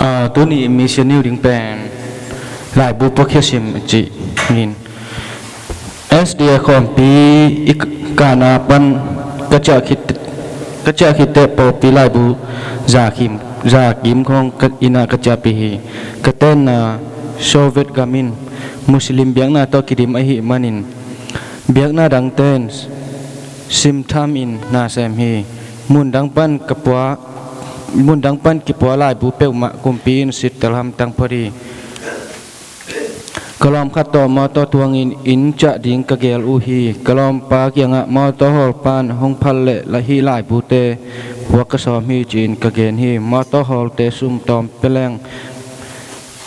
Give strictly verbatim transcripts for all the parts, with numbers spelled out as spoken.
Aa, tuni i mission ni uh ding pen laibu puakkhia sim cih in S D A khawmpi i kana pan ka ciah khit, ka ciah khitteh pawlpi laibu za kim, za kim khawng ka, inn ah ka ciahpih hi. Ka tenna Soviet gam in Muslim biakna tawh kidim ahih manin biakna dangten simtham in na sem hi. Mundang pan ka pua, mundang pan kipua laibu peuhmah kumpi in sittel hamtang phot hi. Ka lawm khat tawh mawtaw thuangin inn ciah ding ka gel uh hi. Ka lawmpa kiangah mawtaw hawl pan hong phal leh hih laibute puak ka sawm hi ci-in ka gen hi. Mawtaw hawlte sum tawm peleng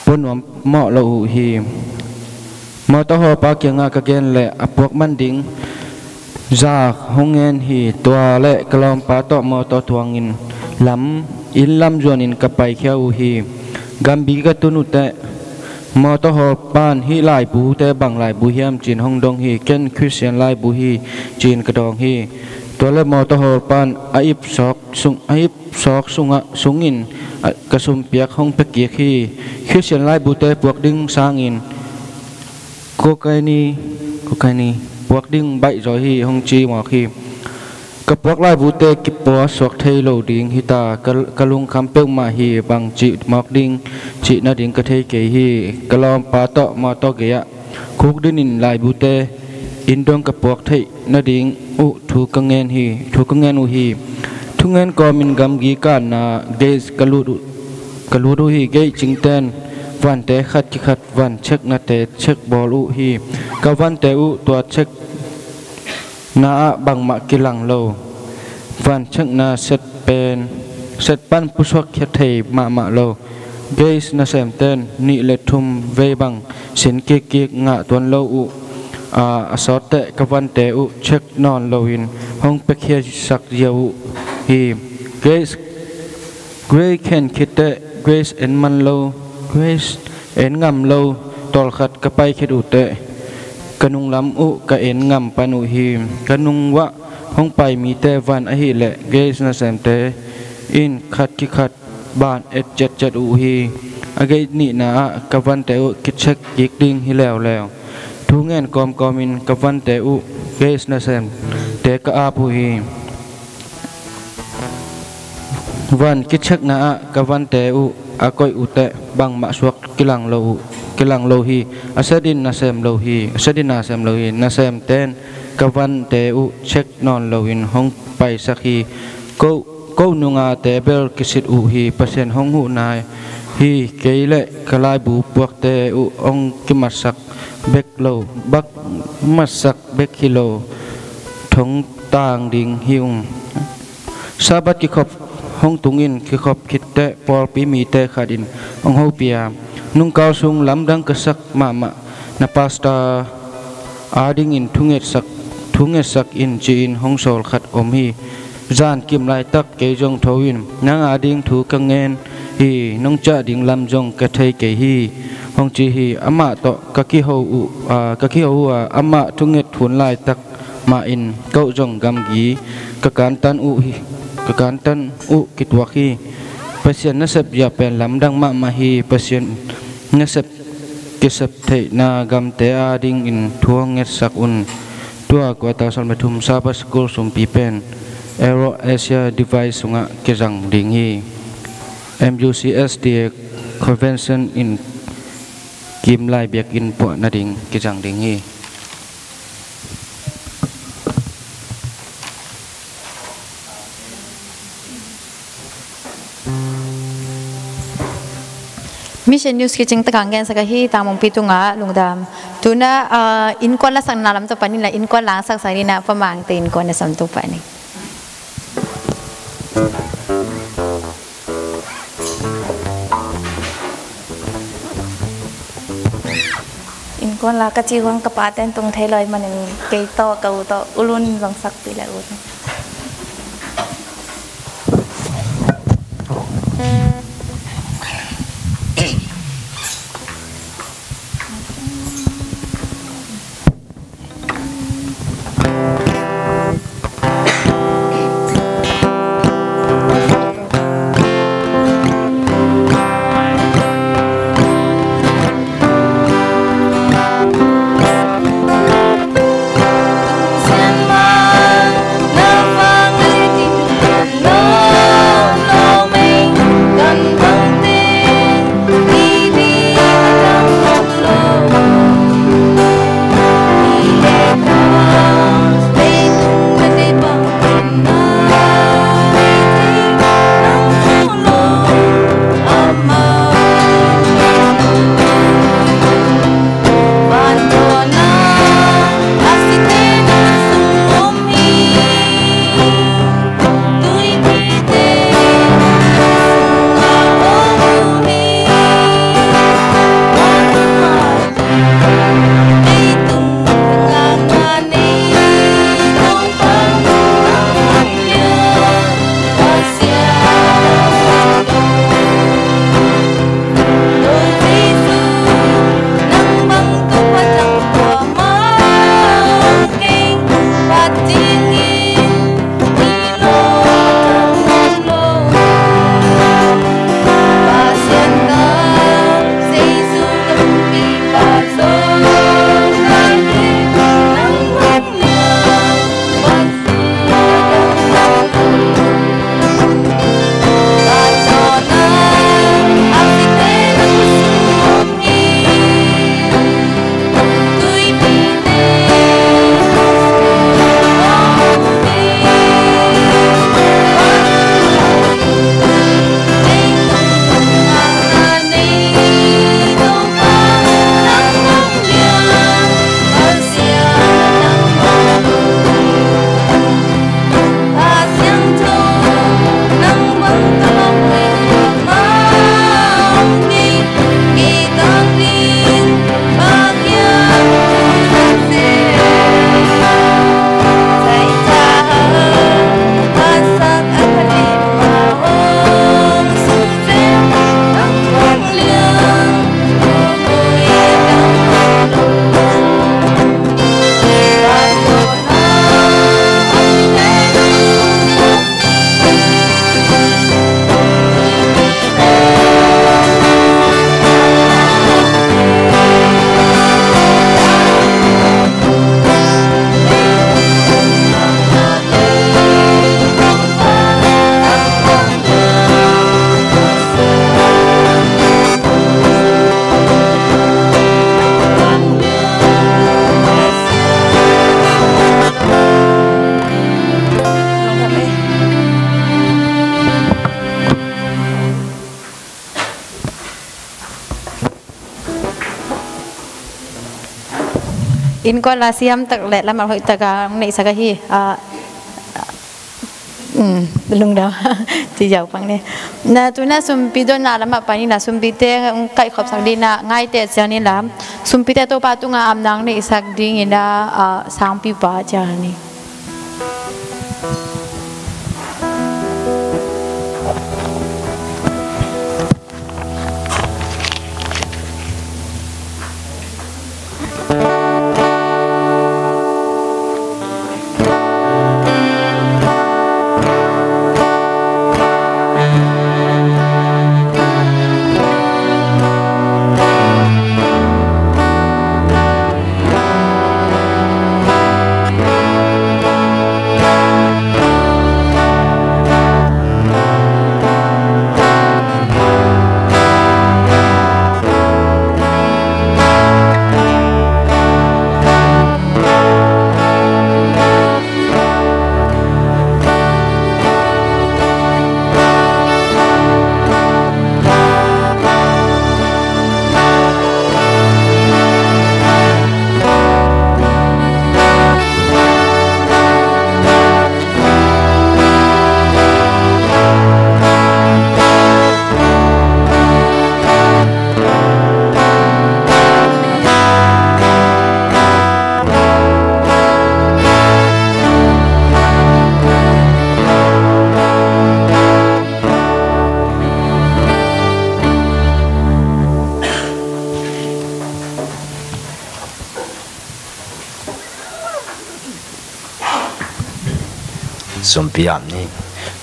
pua nuam mawh lo uh hi. Mawtaw hawlpa kiangah ka gen leh a puak man ding za hong ngen hi. Tua leh ka lawmpa tawh mawtaw thuangin lam, inn lam zuanin ka paikhia uh hi. Gamgi ka tun uhteh mawtaw hawlpan hih laibute bang laibu hiam ci-in hong dong hi. Ken Khristian laibu hi ci-in ka dawng hi. Tua leh mawtaw hawlpan a ipsawk sung, a ipsawk sungah, sungin, a, ka sumpiak hong pia kik hi. Khristian laibute puak ding sangin kokaini, kokaini puak ding baihzaw hi hong ci mawk hi. Ka puak laibute kipua suak thei lo ding hita, ka, ka lungkham peuhmah hi. Bang cih mawk ding cih nading ka thei kei hi. Ka lawmpa tawh mawtaw gei-ah khukdin in laibute inn dong ka puak theih nading uh thu ka ngen hi, thu ka ngen uh hi. Thungen kawmin gamgi kanna gate ka lut uh, ka lut uh hi. Gate cingten vante khat kikhat van checknate check bawl uh hi. Ka vante uh tua checkna ah bangmah kilang lo. Van checkna set pen, set pan pusuak khia thei mahmah lo. Gate nasemten nih le thum vei bang sin kikkik ngah tuan lo uh, a, a sawtteh ka vante uh check nawn loin hong piakhiasak ziau uh hi. Gate, gate khen khitteh gate en man lo, gate en ngam lo tawlkhat ka paikhit uhteh ka nunglam uh ka en ngam pan uh hi. Ka nung uah hong pai mite van ahih leh gate nasemte in khat kikhat ban et ciatciat uh hi. A gate nihna ah ka vante uh kicheck kik ding hi leuleu. Thu ngen kawmkawmin ka vante uh gate nasemte ka ap uh hi. Van kicheckna ah ka vante uh a koih uhteh bangmah suak kilang lo uh, kilang lo hi. A set in nasem lo hi, a set in nasem lo hi. Nasemten ka vante uh check nawn loin hong paisak hi. Ko, ko nungate bel kisit uh hi. Pasian hong huhna hi. Kei le ka laibu puakte uh hong kimatsak bek lo, bak matsak bek hi lo, thongtang ding hi ung. Sabbath kikhop hong tungin, kikhop khitteh pawlpi mite khat in hong hopih a, nungkal sung lamdang ka sak mahmah na pastor adingin thungetsak, thungetsak in ci-in hong sawl khat om hi. Zan kim laitak kei zong tho in, nang ading thu ka ngen hi, nong ciah ding lam zong ka thei kei hi, hong ci hi. Amah tawh ka kiho uh, a, ka kiho uh a, amah thunget hun laitak mah in ko zong gamgi ka kantan uh hi, ka kantan uh kituak hi. Pasian nasep zia pen lamdang mahmah hi. Pasian nasep kisep theihna gamte adingin thu hong ngetsak un. Tua kuata sawm le thum Sabbath School sumpi pen Euro Asia Device sungah kizang ding hi. M U C S D A Convention in kim lai biakinn puah nading kizang ding hi. Mission News kicing takah gensak ahi, tangmungpi tungah lungdam. Tuna, ah, innkuan lasakna lam tawh panin la innkuan langsaksak nina, Pa Mangte innkuan na sam tawh panin. Innkuan la ka cih hang ka paten tung thei lo ahih manin kei tawh ka u tawh ulun zong sakpih le u. Innkuan la siam tak le lamah hoih taka hong neihsak ahi. Ah, um, lungdam. Ci ziau pang ni. Na tuna sumpi donna lamah pai ni la, sumpite hong kaihkhopsak ding na ngaite ciang ni la, sumpite Topa tungah amna hong neihsak dingin a, ah, sangpipa ciang ni. Sumpi ap ni.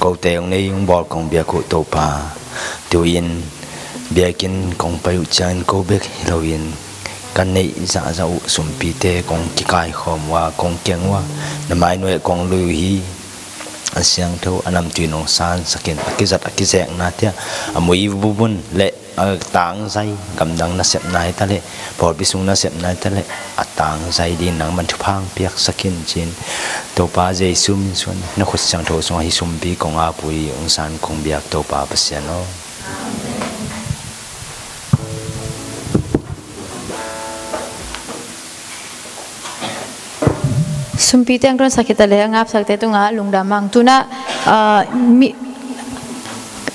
Kote hong nei hong bawl kong biak uh Topa, tu-in biakinn kong pai uh ciangin ko bek hi loin ka neih zahzah uh sumpite kong kikaikhawm uh a, kong keng uh a, na mai nuai kong lui uh hi. A siangtho a namtui nong sansakin a kizat a kizeknate ah a mui vuvun le a tangzai, gamdang nasepna hi ta leh, pawlpi sung nasepna hi ta leh, a tangzai ding nangman thupha hong piaksak in ci-in Topa Jesu min suang na khut siangtho sungah hih sumpi kong ap uh hi. Hong san kong biak Topa Pasian aw. Sumpite hong tonsak hi ta leh a ngapsakte tungah lungdam hang. Tuna, ah, mi,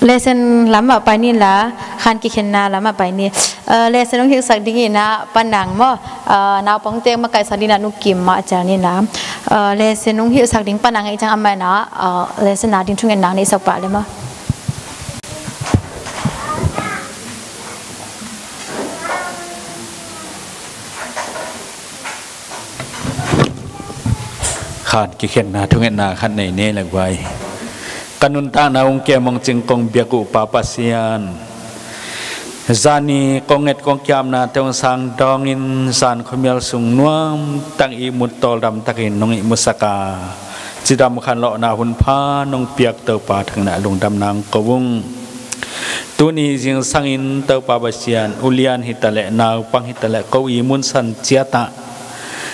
lesson lamah pai ni la, khan kikhenna lamah pai ni. Ah, lesson hong hilhsak dingin ah Pa Nang maw, ah, naupangte hong makaihsak dingin ah Nu Kim mah cial ni la. Ah, lesson hong hilhsak ding Pa Nang ahih ciang amah in ah, ah, lesson a ding thungetna neihsak pah le maw. Khan kikhenna thungetna khat nei ni le guai. Ka nuntakna hong kem hong cing kong biak uh Pa Pasian, zani kong nget kong kiamnate hong sang dawngin zan khuamial sung nuamtak ihmut tawldamtakin nong ihmutsak a, cidam khanlawhna hun pha nong piak Topa thangin ah lungdam nang ko ung. Tuni zingsangin Topa Pasian, ulian hi ta leh, naupang hi ta leh, ko ihmutsan ciat ah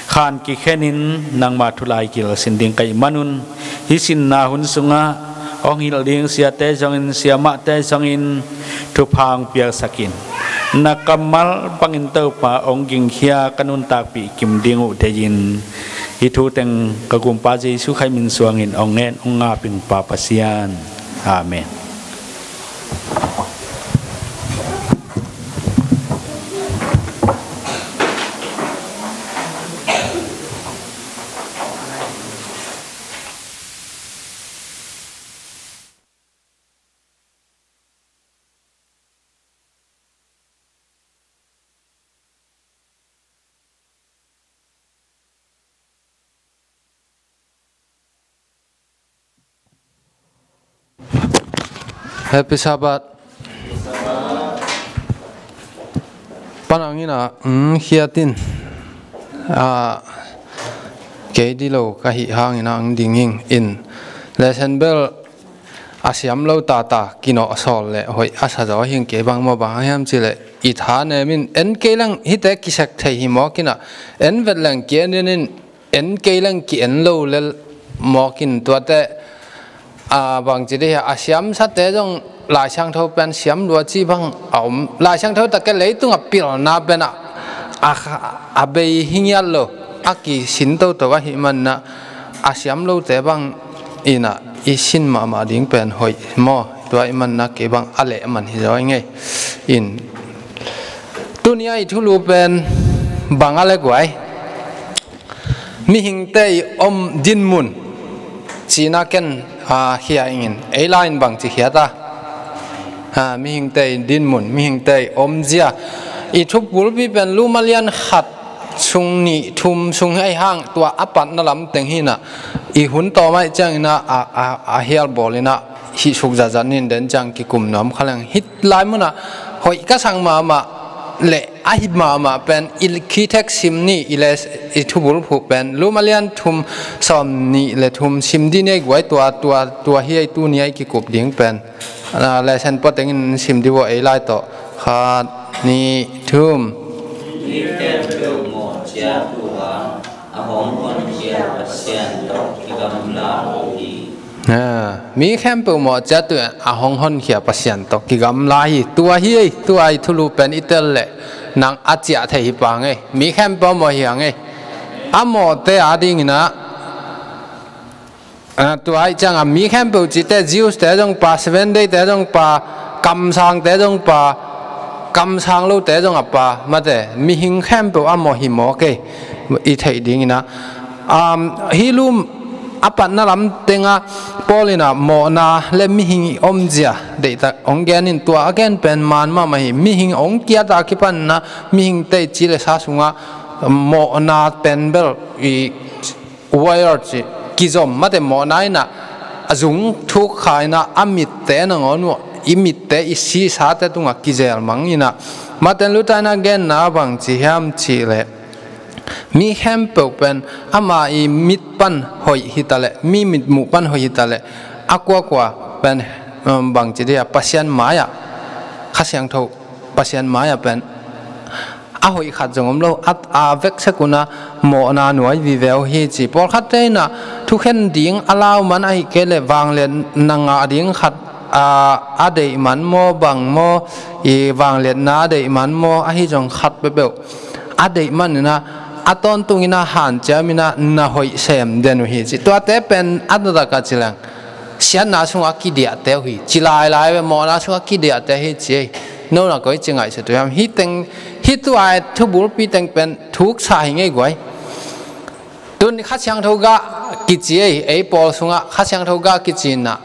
khan kikhenin nangma thu lai kilsin ding ka hih manun, hih sinna hun sungah hong hilh ding siate zongin, siamahte zongin thupha hong piaksak in. Na kammal bangin Topa hong gingkhia ka nuntakpih kim ding uh deihin hih thu teng ka Gumpa Jesu Khrih min suangin hong ngen hong ngap ing Pa Pasian. Amen. Happy Sabbath. Pa Nang in ah, mm, khiat in. Ah, kei dilo ka hih hangin ah hong ding ing in. Lesson bel a siam lo tata kinawh sawl le hoih a sa zaw hing kei bang maw, bang hang hiam cih leh i tha nem in en kei leng hihte kisek thei hi mawk in ah, en vet leng ki-en in, en kei leng ki-en lo lel mawk in tuate, a, bangci dih a siamsate zong Lai Siangtho pen siam lua cih bang a om. Lai Siangtho tak kei leitung a pilna pen ah a, a bei hi ngiat lo. a kisin toto ahih manah a siam lote bang inah i sin mahmah ding pen hoih maw? Tua ahih manah kei bang a leh man hi zaw i ngei in. Tuni a i thulu pen bang a le guai, mihingte i om dinmun cina ken a khia ingin ei lai in bangci khia ta. A, mihingte i dinmun, mihingte i omzia, i thubulpi pen Lum a lian khat sung nih thum sung hi a, hih hang tua a patna lam teng hinah i hun tawm ahih cianginah a, a, a hial bawlinah hih suk zatzat nin den ciang kikum nuam kha leng hih lai munah hoih ka sak mahmah le ahi mahmah pen i khithek sim ni, i le i thubul phuh pen Lum a lian thum sawm nih le thum sim di ni ei guai, tua, tua, tua hi ei tuni a i kikup ding pen. A, lesson pua tengin sim di vua ei lai tawh. Khat, nih, thum. A, mi khempeuh mawh ciat uh a hong honkhia Pasian tawh kigamla hi. Tua hi ei, tua i thulu pen i tel leh nang a ciah thei hi pang ei. Mi khempeuh a mawh hi ang ei. A mawhte a dinginah, a, tua ahih cianga mi khempeuh cihte, Jews te zong pa, Seven Day te zong pa, kamsangte zong pa, kamsang lote zong a pa, mate, mihing khempeuh a mawh hi mawk ei, i theih dinginah. Um, hih Lum a patna lam tenga Paul inah mawhna le mihing i omzia deihtak hong gen in, tua a gen pen man mahmah hi. Mihing hong kiata kipanna mihingte i ci le sa sungah mawhna pen bel i wire ci, kizom, mate, mawhna inah a zung thuk kha inah a mitte nangawn uh, i mitte, i sisate tungah kizel mang inah. Martin Luther inah genna bangci hiam cihleh, mi khempeuh pen ama i mit pan hoih hitaleh, mi mitmuh pan hoih hitaleh, a kuakua pen, um, bangci dia, Pasian mai-ah, Kha Siangtho Pasian mai-ah pen a hoih khat zong om lo, a, a veksekunah mawhna nuai viveu hi ci. Pawlkhatte inah thukhen ding a lau man ahih kei leh vangliatna ngah ding khat, a, a deih man maw, bang maw, i vangliatna a deih man maw, ahi zong khat peuhpeuh a deih maninah a tawntunginah hanciaminah na hoih sem den uh hi ci. Tuate pen a taktak a ci leng siatna sungah kidiahte uh hi ci lailai ve, mawhna sungah kidiahte hi ci ei. No na koi ci ngaihsut uh hiam? Hih teng, hih tua thubulpi teng pen thuksa hi ngei guai. Tun Kha Siangtho gah kici ei, ei Paul sungah Kha Siangtho gah kici inah,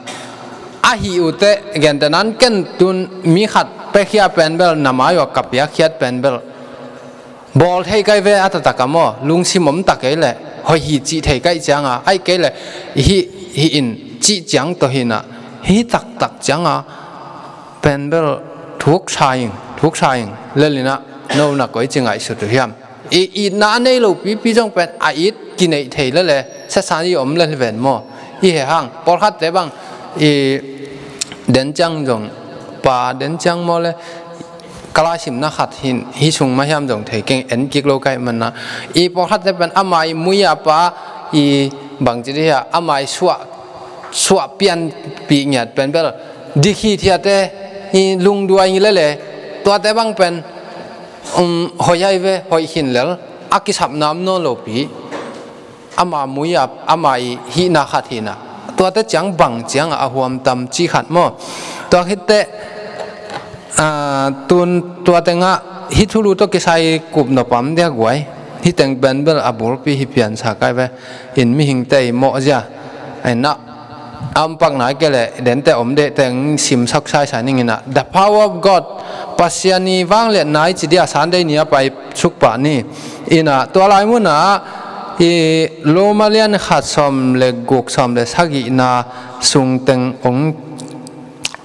ahi uh teh, gentehnan ken tun mi khat pekhia pen bel, na mai uh a ka piakkhiat pen bel bawl thei kai ve a taktak a maw, lungsim om ta kei leh hoih hi cih thei kai cianga, ahih kei leh hih, hih in cih ciang tawh hinah, hih taktak cianga pen bel thuksa ing, thuksa ing lelinah no na koi ci ngaihsut uh hiam? I itna a nei lo pipi zong pen a it kineih thei lele, siasan i om lel hi ven maw? I he hang, pawlkhatte bang i den ciang zong, pa den ciang maw le, ka laisimna khat hin, hih sung mah hiam zong thei keng, en kik lo kai manah. I pawlkhatte pen ama i mui-a pa i bangci dih hia, ama i suah, suah pianpih ngiat pen bel dik hi thiate, i lungduai ngi lele, tuate bang pen, um, hoih ai ve, hoih khin lel, a kisapna om nawn lopi. Ama mui-a, ama i hihna khat hinah, tuate ciang bang ciangah a huamtam ci khat maw? Tua khitteh, a, tun tua tengah hih thulu tawh kisai kup nopam dia guai. Hih teng pen bel a bulpi hi piansa kai ve. In mihingte i mawhzia, a, na a om pak nai kei leh dente om deh teng simsak saisai ninginah, the power of God, Pasian i vangliatna i ci dia Sunday ni a pai suk pah ni. Inah tua lai munah i Roma lian khat sawm le guk, sawm le sagihna sung teng ong,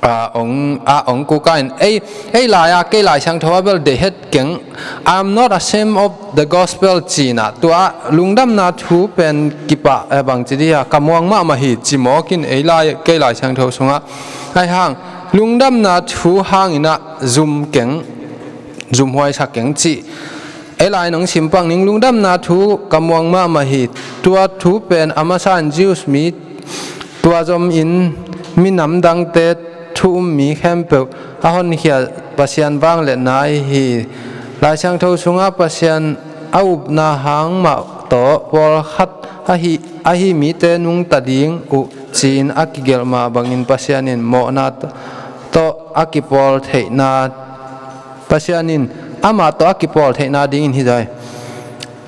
a, ong, a, ong kuka in, ei, ei lai-a kei Lai Siangtho a bel deih het keng, "I am not ashamed of the gospel," cinah, tua lungdamna thu pen kipah, eh, bangci dih hia, ka muang mahmah hi ci mawk in, ei lai, kei Lai Siangtho sungah. Ahih hang lungdamna thu hanginah zum keng, zumhuaisak keng cih. Ei lai nong sim pak ning, lungdamna thu ka muang mahmah hi. Tua thu pen a masa in Jews mi tua zom in minam dangte thu um mi khempeuh a honkhia Pasian vangliatna ahi hi. Lai Siangtho sungah Pasian a upna hang mah tawh pawlkhat ahi, ahi mite nungta ding uh ci-in a kigelh mah bangin Pasian in mawhna tawh a kipawl theihna, Pasian in amah tawh a kipawl theihna dingin hi zai.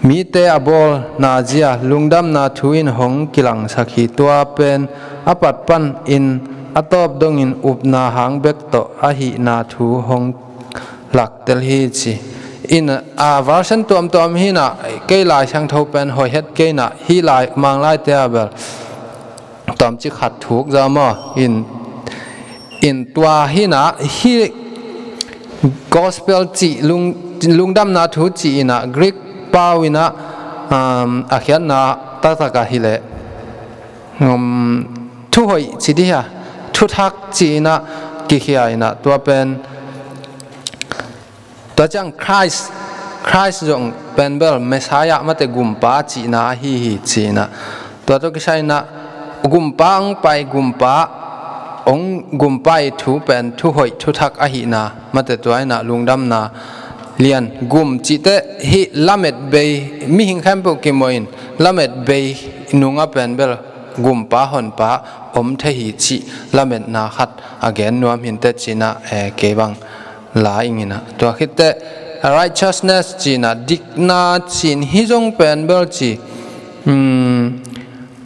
Mite a bawlna zia lungdamna thu in hong kilangsak hi. Tua pen a pat pan in a tawp dongin upna hang bek tawh ahihna thu hong laktel hi ci. In a version tuamtuam hi na, kei Lai Siangtho pen hoih het kei na, hi lai Mang Laite a bel tuamci khat thuk za maw? In, in tua hi na, hi gospel ci, lung, lungdamna thu ci in a, Greek pau in a, um, a khiatna taktak a hi leh, um, thuhoih ci dih a, thuthak ci in a kikhia in a, tua pen, tua ciang Christ, Christ zong pen bel Messiah mate gumpa cihna ahi hi ci in a. Tua tawh kisai in a gumpa hong pai, gumpa hong, gumpa i thu pen thuhoih thuthak ahihna mate, tua in a lungdamna lian. Gum cihte hi lamet bei, mihing khempeuh kimawh in lamet bei nung a pen bel gumpa honpa om thei hi cih lametna khat a gen nuam hi inteh ci in a, eh, kei bang la ing in a. Tua khit teh righteousness ci in a, dikna ci in, hi zong pen bel ci, um,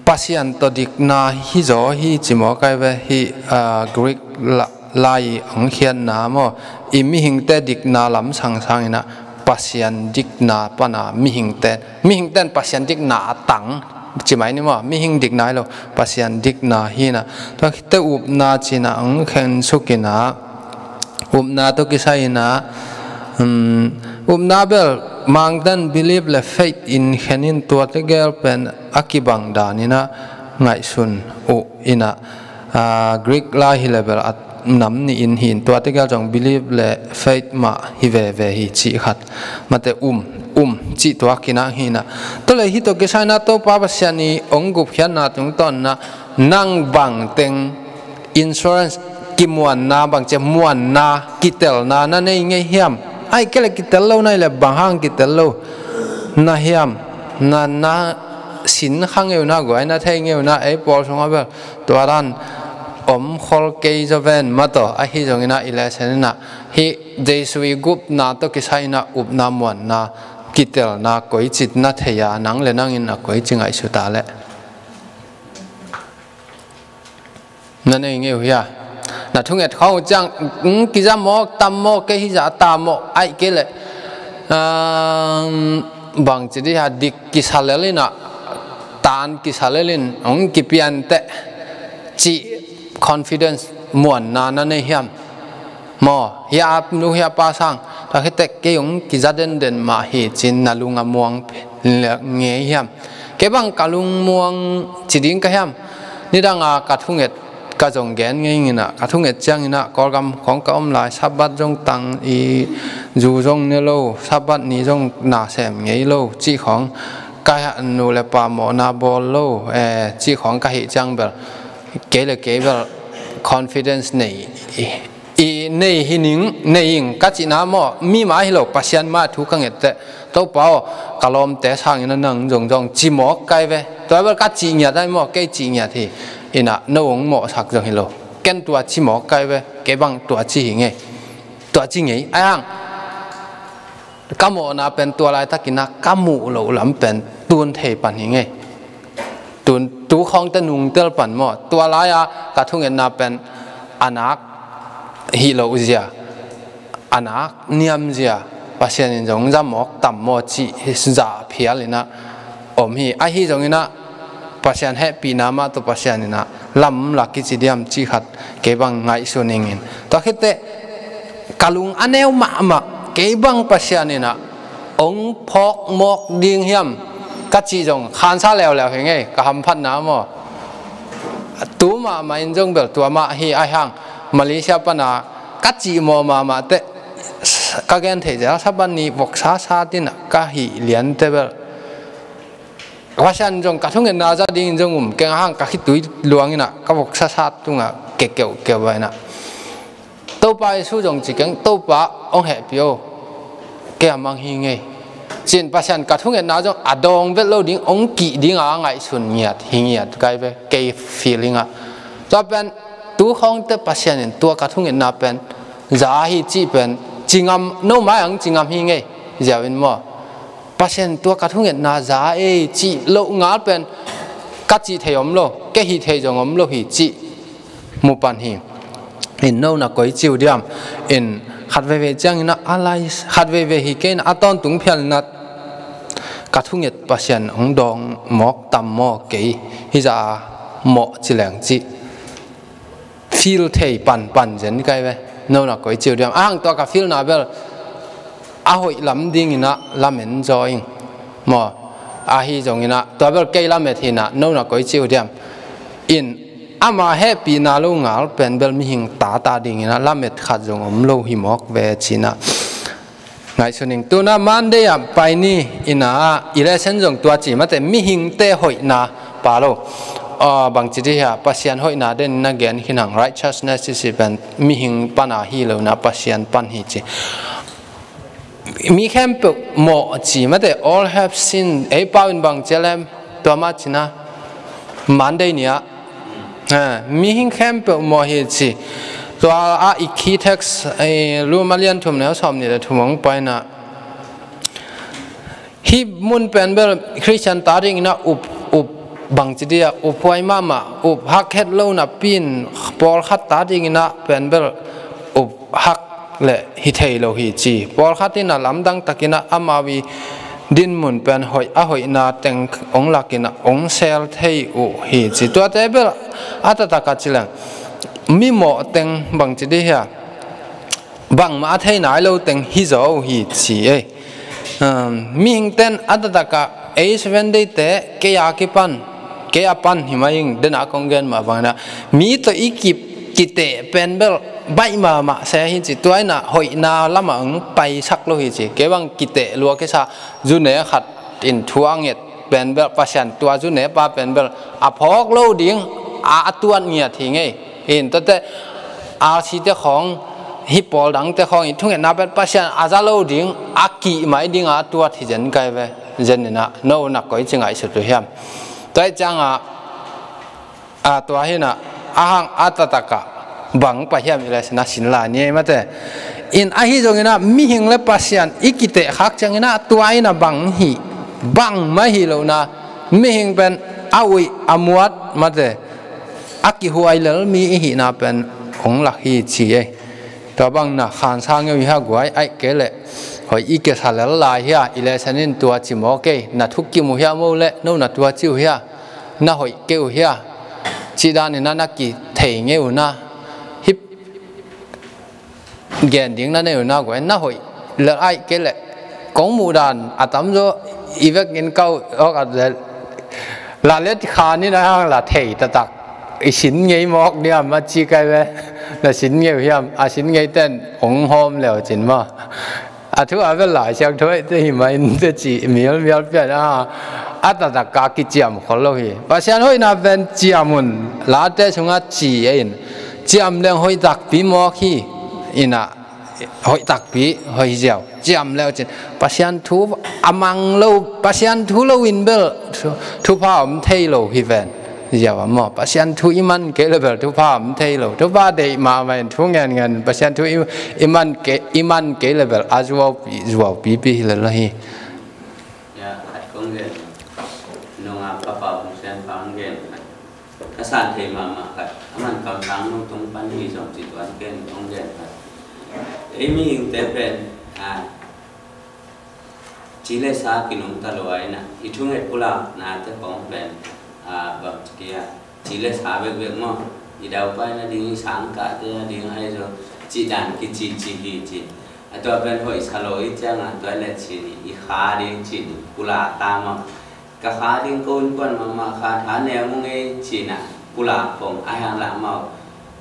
Pasian tawh dikna hi zaw hi ci maw, kai ve hi, ah, Greek la, lai hong khiatna maw? I mihingte dikna lam sangsang in a, Pasian dikna pan a mihingte, mihingte in Pasian dikna a tang ci mai ni maw? Mihing dikna hi lo, Pasian dikna hi in a. Tua khit teh upna ci in a hong khen suk in a, upna tawh kisai in a, um, upna bel Mangten belief le faith in khen in, tuate gel pen a kibang dan in a ngaihsun uh in a, ah, Greek lai hi leh bel a nam nih in hi in, tuate gel zong belief le faith mah hi veve hi cih khat. Mate um, um cih tuak in a hi in a. Tua leh hi tawh kisai in a Topa Pasian i hong gupkhiatna tungtawn in a, nang bangteng insurance, kimuanna, bangci muanna, kitelna na nei ngei hiam? Ahih kei leh kitel lo na hih leh bang hang kitel lo na hiam? Na, na sin kha ngei uh na, guai na thei ngei uh na, ei pawl sungah bel tua dan om khol kei zaw ven maw. Tua ahi zongin a i lesson in a, hi Jesu i gupna tawh kisai in a upna, muanna, kitelna koici na thei a, nang le nang in a koici ngaihsut a leh? Na nei ngei uh hia? Na thunget khawng uh ciang, um, kiza mawk tam maw, kei hi zah ta maw, ahih kei leh, um, bangci dih a, dik kisa lel in a, tan kisa lel in hong kipian teh cih confidence, muanna na nei hiam? Maw, hia nu hia pa sang, tua khit teh kei hong kiza denden mah hi ci in na lung a muang ngei hiam? Kei bang ka lung muang ci ding ka hiam? Nidang a ka thunget ka zong gen ngei ing in a, ka thunget ciangin a Kawlgam khawng ka om lai, Sabbath zong tang i, zu zong ne lo, Sabbath ni zong na sem ngei lo cih khawng, ka nu le pa mawhna bawl lo, eh, cih khawng ka hih ciang bel, kei le kei bel confidence nei i, i nei hi ning, nei ing ka cihna maw, mi mah hi lo, Pasian mah thu ka nget teh, Topa aw, ka lawmte sangin a nang zong zong ci mawk kai ve. Tua bel ka cih ngiat ai maw, kei cih ngiat hi. In a no hong mawhsak zong hi lo. Ken tua ci mawk kai ve, kei bang tua ci hi ngei. Tua ci ngei, ai hang. Ka mawhna pen tua laitakin a ka muh loh lam pen tun thei pan hi ngei. Tun, tu khawng teh nungtel pan maw. Tua lai-a ka thungetna pen a nak hi lo zia, a nak niam zia, Pasian in zong za mawk tam maw cih zah phial in a om hi. Ahi zongin a Pasian hehpihna mah tawh Pasian in a lamlak kici diam cih khat kei bang ngaihsun ing in. Tua khit teh ka lung a neu mahmah, kei bang Pasian in a hong phawk mawk ding hiam ka cih zong khansa leuleu hi ngei, ka hamphatna maw. Tu mahmah in zong bel tua mah hi, ai hang Malaysia pan a ka cih mawh mahmah teh, ka gen theih zel, Sabbath ni voksa sat in a ka hih lian teh bel, Pasian zong ka thungetna za dingin zong um keng, a hang ka khitui luang in a ka voksa sat tungah ke keuhkeuh a in a, Topa Jesu zong ci keng, Topa hong hehpih o, kei a mang hi ngei, Cin Pasian ka thungetna zong a dawng vet lo ding, hong kih ding a ngaihsun ngiat hi ngiat kai ve, kei feeling ah. Tua pen tu khawngte Pasian in tua ka thungetna pen za hi cih pen ci ngam, no mai ang ci ngam hi ngei ziau in maw. Pasian tua ka thungetna za ei cih loh ngal pen ka cih thei om lo, kei hih thei zong om lo hi cih mu pan hi. In no na koi ciu diam. In khat veivei ciangin a lai, khat veivei hi kei in a tawntung phialna ka thunget Pasian hong dawng mawk tam maw kei hi za a mawh ci leng cih feel thei pan pan zen kai ve. No na koi ciu diam. A hang tua ka feel na bel a hoih lam dingin a lamen zaw ing maw. Ahi zongin a tua bel kei lamet hi na, no na koi ciu diam. In ama hehpihna lo ngal pen bel mihing tata dingin a lamet khat zong om lo hi mawk ve cin a ngaihsun ing. Tuna Monday ah pai ni in a i lesson zong tua ci mate, mihingte hoihna pa lo. Ah, bangci dih hia, Pasian hoihna den na gen khin hang, righteousness i ci pen mihing pan a hi lo na, Pasian pan hi ci. Mi khempeuh mawh ci mate, all have sinned. Ei pau in bang ci lem, tua mah cin a Monday ni ah. Ha, mihing khempeuh mawh hi ci. Tua a i key text, eh, Rom a lian thum neu sawm nih le thum hong pai na. Hih mun pen bel Khristian ta dingin a up, up bangci dih a, up huai mahmah, up hak het lo napi in pawlkhat ta dingin a pen bel up hak le hi thei lo hi ci. Pawlkhat in a lamdang takin a amau i dinmun pen hoih, a hoihna teng hong lakin a hong sel thei uh hi ci. Tuate bel a taktak a ci leng mi mawh teng bangci dih hia, bangmah a thei nai lo teng hi zaw uh hi ci ei. Um, mihingten a taktak a ei Seven Day te kei a kipan, kei a pan hi mai ing, den a kong gen mah bangin a mi tawh i kip, kiteh pen bel baih mahmah se hi ci. Tua in a hoihna lamah hong paisak lo hi ci. Kei bang kiteh lua kisa zune khat in thu a nget pen bel, Pasian tua zune pa pen bel a phawk lo ding a, a tuat ngiat hi ngei. In tuate R C te khawng, hih pawl dangte khawng in thungetna pen Pasian a za lo ding, a kih mai ding a tuat hi zen kai ve. Zen in a no na koi ci ngaihsut uh hiam. Tua hi ciang a, a tua hi na, a hang a taktak a bang pai hiam i lesson a sin lai ni ei mate. In ahi zongin a mihing le Pasian i kiteh khak ciangin a tua in a bang hi, bangmah hi lo na, mihing pen a uih a muat mate, a kihuai lel mi i hihna pen hong lak hi ci ei. Tua bang na khansa ngeu i hia guai, aih kei leh hoih i kesa lel lai hia, i lesson in tua ci mawk ei. Na thukim uh hia mo le, no na tua ci uh hia, na hoih kei uh hia, cih danin a na kithei ngei uh na. Hih gen ding na nei uh na guai, na hoih lel, aih kei leh kong muh dan a tamzaw i vekin kau awk at lel. La let khan in a hang la thei taktak i sin ngei mawk diam a ci kai ve. Na sin ngei uh hiam, a sin ngei ten hong hawm leu cin maw. A thu a vel Lai Siangtho te hi mah in te ci mialmial pian a, a taktak a kiciam khol lo hi. Pasian hoihna pen ciam un, Late sungah ci ei in, ciam leng hoih takpi mawk hi. In a hoih takpi, hoih ziau. Ciam leu cin Pasian thu a mang lo, Pasian thu lo in bel thu, thupha om thei lo hi ven. Ziau a maw, Pasian thu i man kei le bel thupha om thei lo. Thupha deih mahmah in thu ngenngen, Pasian thu i, i man kei, i man kei le bel a zuaupi, zuaupipi hi lel lo hi. Ya, khat kong gen. Nung a ka pa Hong Sian pa hong gen khat. Ka san thei mahmah khat. A man kamsang nung tung pan hi zong ci tuan ken hong gen khat. Ei mihingte pen, a, ci le sa kinungta lua in a, i thunget pulaknate khawng pen, a, bang ci kia, ci le sa bekbek maw. I daupai nading, i sangkahte ading ahi zong cih dan kicici hi ci. A tua pen hoih sa lo i ciang a, tua le ci ni, i kha ding ci ni, pulak ta maw. Ka kha ding ko innkuan mahmah kha tha neu mong ei ci na, pulak khong a hiang lah maw.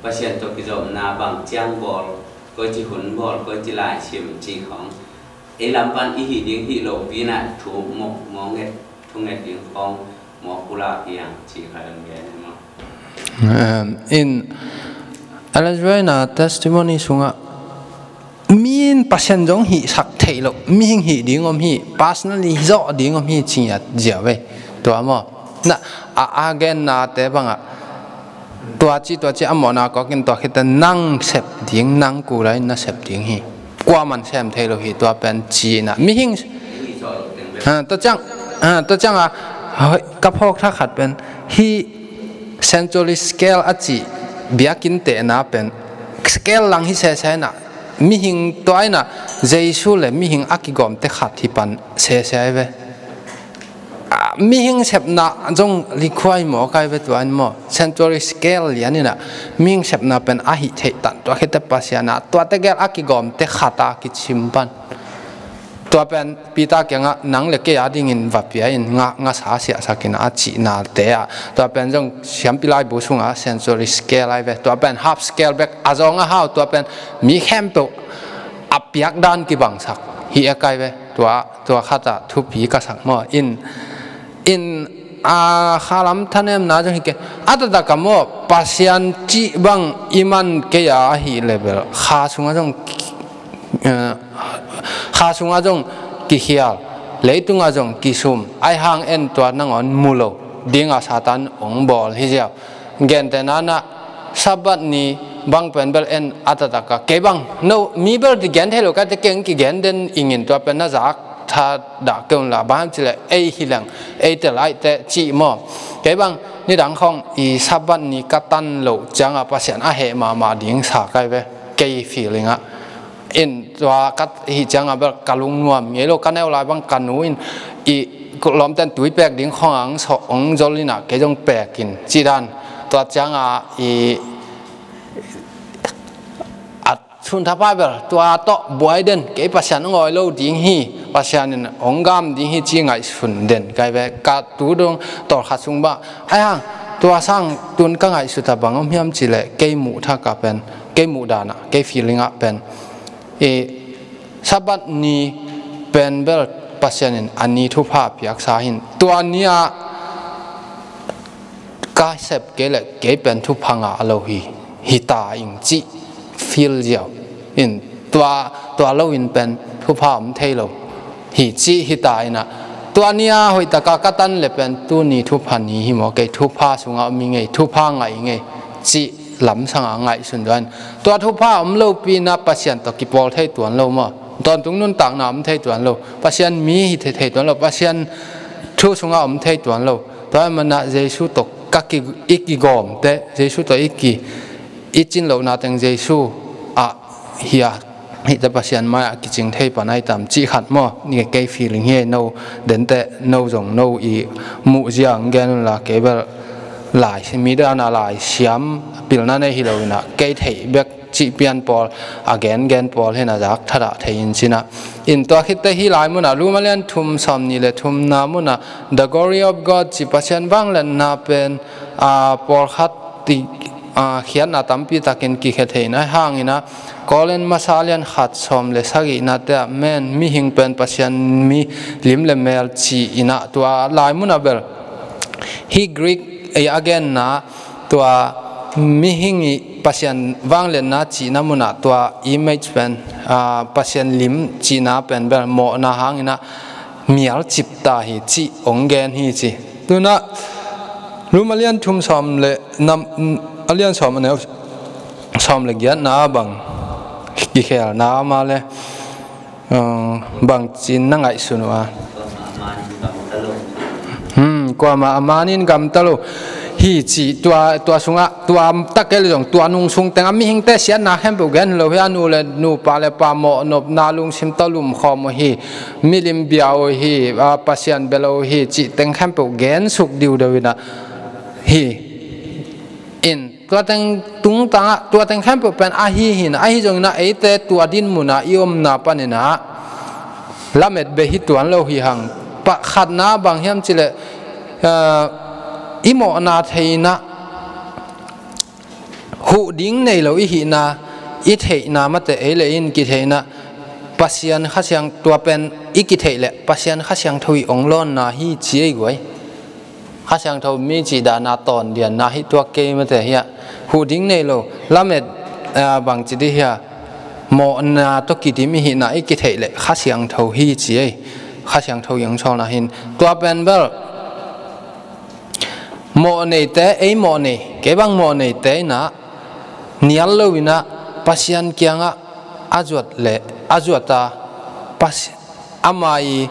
Pasian tawh kizopna bang ciang bawl, koici hun bawl, koici lai sim ci khong. Ei lam pan i hih ding hih lopi na thu mawk, mawk nget, thu nget ding khong mawk pulak hi ang ci kha dong gen maw. Um, in Ellen White na testimony sungah mi In Pasian zong hihsak theih loh, mihing hih ding om hi, personally zawh ding om hi, ci ngiat ziau ve. Tua maw, na a, a gennate bangah tua ci, tua ci a mawhna kawkin tua khit teh nang sep ding, nang kula in na sep ding hi. Kuaman sem thei lo hi, tua pen ci-in ah mihing, ha, tua ciang, ha, tua ciangah, hoi, ka phawk thakhat pen hih century scale a cih biakinn tehna pen scale lang hi sese in ah, mihing tua in ah Jesu le mihing a kigawmte khat hi pan sese ai ve. Ah, mihing sepna zong likhuai maw kai ve tua in maw, century scale lian in ah mihing sepna pen a hih theih tan tua khit teh Pasian ah tuate gel a kigawmte khat a kichim pan. Tua pen Peter kiangah nang le kei a dingin va pia in, nga, ngasa siahsak in a cihnate ah, tua pen zong siampi laibu sungah century scale ai ve. Tua pen half scale bek a zawng a hau, tua pen mi khempeuh a piak dan kibangsak hi e kai ve. Tua, tua khatah thupi ka sak maw. In, in, a, khalam thanemna zong hi kei. A taktak a maw, Pasian cih bang i man kei a ahih leh bel kha sungah zong, eh, kha sungah zong kikhial, leitungah zong kisum, aihang en tua nangawn mu lo dingah Satan ong bawl hi ziau. Gentehna-in ah Sabbath ni bang pen bel en a taktak a, kei bang, no, mi bel ti gen thei lo ka te keng kigen den ingin tua pen na zak thadah kei un la, bang hang cileh ei hi leng, ei te laite cih maw. Kei bang nidang khong i Sabbath ni ka tan loh ciangah Pasian a heh mahmah ding sa kai ve, kei feeling ah. In tua ka hih ciangah bel ka lungnuam ngei lo, ka neu lai bang ka nu in i lawmten tui pek ding khong ang so ong zol in ah kei zong pek in cih dan. Tua ciangah i a sun thapai bel tua tawh buai den, kei Pasian a ngawi lo ding hi, Pasian in ong gam ding hi ci ngaihsun den kai ve. Ka tu dong tawlkhat sung bah, aihang tua sang tun ka ngaihsut a bang om hiam cileh kei muh thak ah pen, kei muh dan ah, kei feeling ah pen i Sabbath ni pen bel Pasian in a ni thupha piaksa hi in, tua ni ah ka sep kei leh kei pen thupha ngah lo hi, hi ta ing cih feel ziau in, tua, tua lo in pen thupha om thei lo hi cih hi ta in ah, tua ni a hoih taka ka tan leh pen tuni thupha ni hi maw, kei thupha sungah om ing ei, thupha ngah ing ei cih lamsang a ngaihsun zaw in, tua thupha om lopi in ah Pasian tawh kipawl thei tuan lo maw, tawntung nuntakna om thei tuan lo, Pasian mi hi thei, thei tuan lo, Pasian thu sungah om thei tuan lo. Tua ahih manin ah Jesu tawh ka ki, i kigawmte, Jesu tawh i ki, i cin lohna teng Jesu ah hi a, hihte Pasian mai-ah kicing thei pan ai tam cih khat maw. Ni kei feeling hi ei, no dente, no zong no i muh zia ong gen un la, kei bel lai, mi dan a lai siam pilna nei hi lo in ah, kei theih bek cih pian pawl, a gengen pawl hi in ah zak thadah thei in cin ah. In tua khit teh hih lai mun ah Rom a lian thum sawm nih le thumna mun ah the glory of God ci, Pasian vangliatna pen, a, pawlkhat ti, a, khiatna tampi takin kikhia thei in ah, hang in ah Korin masa a lian khat sawm le sagihnate ah men mihing pen Pasian mi lim le mel ci in ah, tua lai mun ah bel hih Greek ei a genna, tua mihing i Pasian vangliatna cihna mun ah tua image pen, a, Pasian lim cihna pen bel mawhna hang in ah mial cip ta hi cih ong gen hi ci. Tu in ah Rom a lian thum sawm le nam, a lian sawm a neu sawm le giatna bang kikhelna mah le, uh, bangci in na ngaihsun uh a? Hmm, kuamah a man in gamta lo hi ci, tua, tua sungah, tua tak kei leh zong tua nung sung teng a mihingte siatna khempeuh gen lo hi a, nu le, nupa le pa mawhnopna, lungsim tawh lumkhawm uh hi, milim bia uh hi, a, Pasian bia lo uh hi cih teng khempeuh gen suk diudeu in ah hi. In tua teng tungtang ah, tua teng khempeuh pen ahi hi in ah, ahi zongin ah eite tua din mun ah i omna panin ah lamet beh hi tuan lo hi hang. Pakhatna bang hiam cileh, eh, i mawhna thei in ah huh ding nei lo i hihna, i theihna mate ei le in kitheihna, Pasian Kha Siang, tua pen i kitheih leh Pasian Kha Siangtho i ong lawnna hi ci ei guai. Kha Siangtho mi cih dana tawn dianna hi tuak kei mate hi a, huh ding nei lo, lamet, ah, bangci dih hi a, mawhna tawh kidim i hihna i kitheih leh Kha Siangtho hi ci ei. Kha Siangtho i hong sawlna hi in tua pen bel mawh neite, ei mawh nei, kei bang mawh neite in ah nial lo in ah Pasian kiangah a zuat leh a zuat a, Pasi-, amah i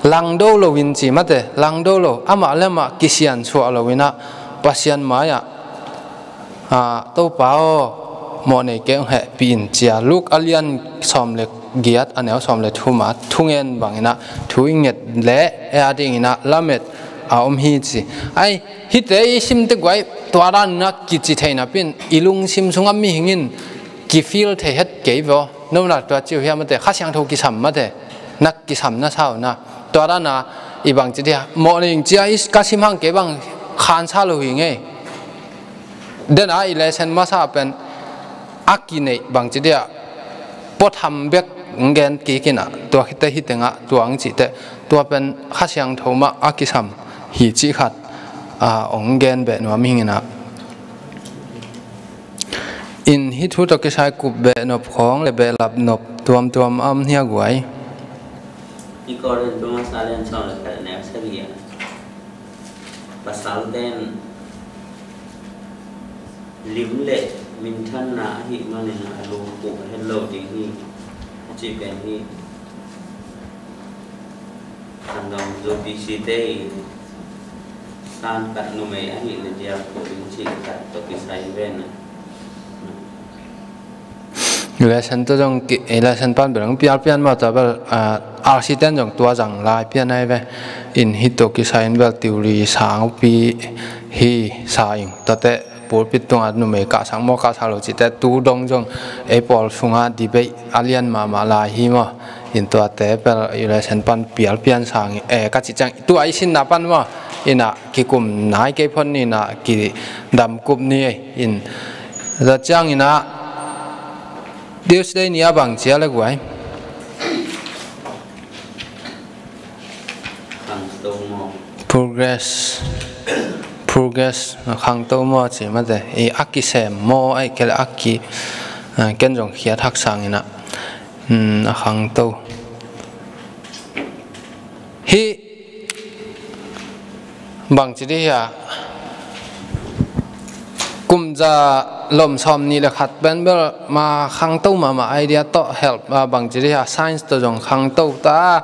langdo lo in ci mate, langdo lo, amah le amah kisiansuah lo in ah Pasian mai-ah, ah, Topa aw, mawh nei kei hong hehpih in ci a, Luke a lian sawm le giat, a neu sawm le thum ah thungen bang in ah thu i nget leh ei a ding in ah lamet a om hi ci. Ai, hihte i simte guai, tua dan in ah kici thei napi in i lungsim sungah mihing in kifeel thei het kei ve aw. No na tua ci uh hiam mate, Kha Siangtho kisam mate, na kisam na sa uh na. Tua dan a i bangci dia mawh nei ing ci a, i ka sim hang kei bang khansa lo hi ngei. Den a i lesson masa pen a kineih bangci dia puatham bek hong gen kik in ah, tua khit teh hih teng ah tua hong cih teh, tua pen Kha Siangtho mah a kisam hi cih khat, a, hong gen beh nuam ing in ah. In hih thu tawh kisai kup beh nop khawng le behlap nop tuamtuam a om hia guai? I Korin tu masa lian sawm le khat neu sagih ah, pasalte in lim le minthanna ahih manin a lungkup het lo ding hi, a ci pen hi. Khandong Zo P C te i san khat numei ahih le diak ko ding cih khat tawh kisai ve na. Lesson tawh zong ki, eh, lesson pan bel hong pial pian mah tua bel, ah, R C ten zong tua zang lai pian ai ve. In hih tawh kisai in bel theory sang pi hi sa ing. Tua teh pulpit tungah numei kahsak maw kahsak lo cih teh tu dong zong ei pawl sungah debate a lian mahmah lai hi maw. In tuate bel lesson pan pial pian sang, eh, ka cih ciang tua i sinna pan maw. In ah kikum nai kei phot ni in ah kidam kup ni ei. In tua ciang in ah Tuesday ni a bang ci a le guai? Khangto maw? Progress. Progress, khangto maw ci mate. I a kisem maw, ahih kei leh a ki, ah, ken zong khiat haksang in ah. Hmm, a khangto. Hih bangci dih hia, kum za lom sawm nih le khat pen bel ma khangto mahmah idea tawh help, ah, bangci dih hia, science tawh zong khangto ta,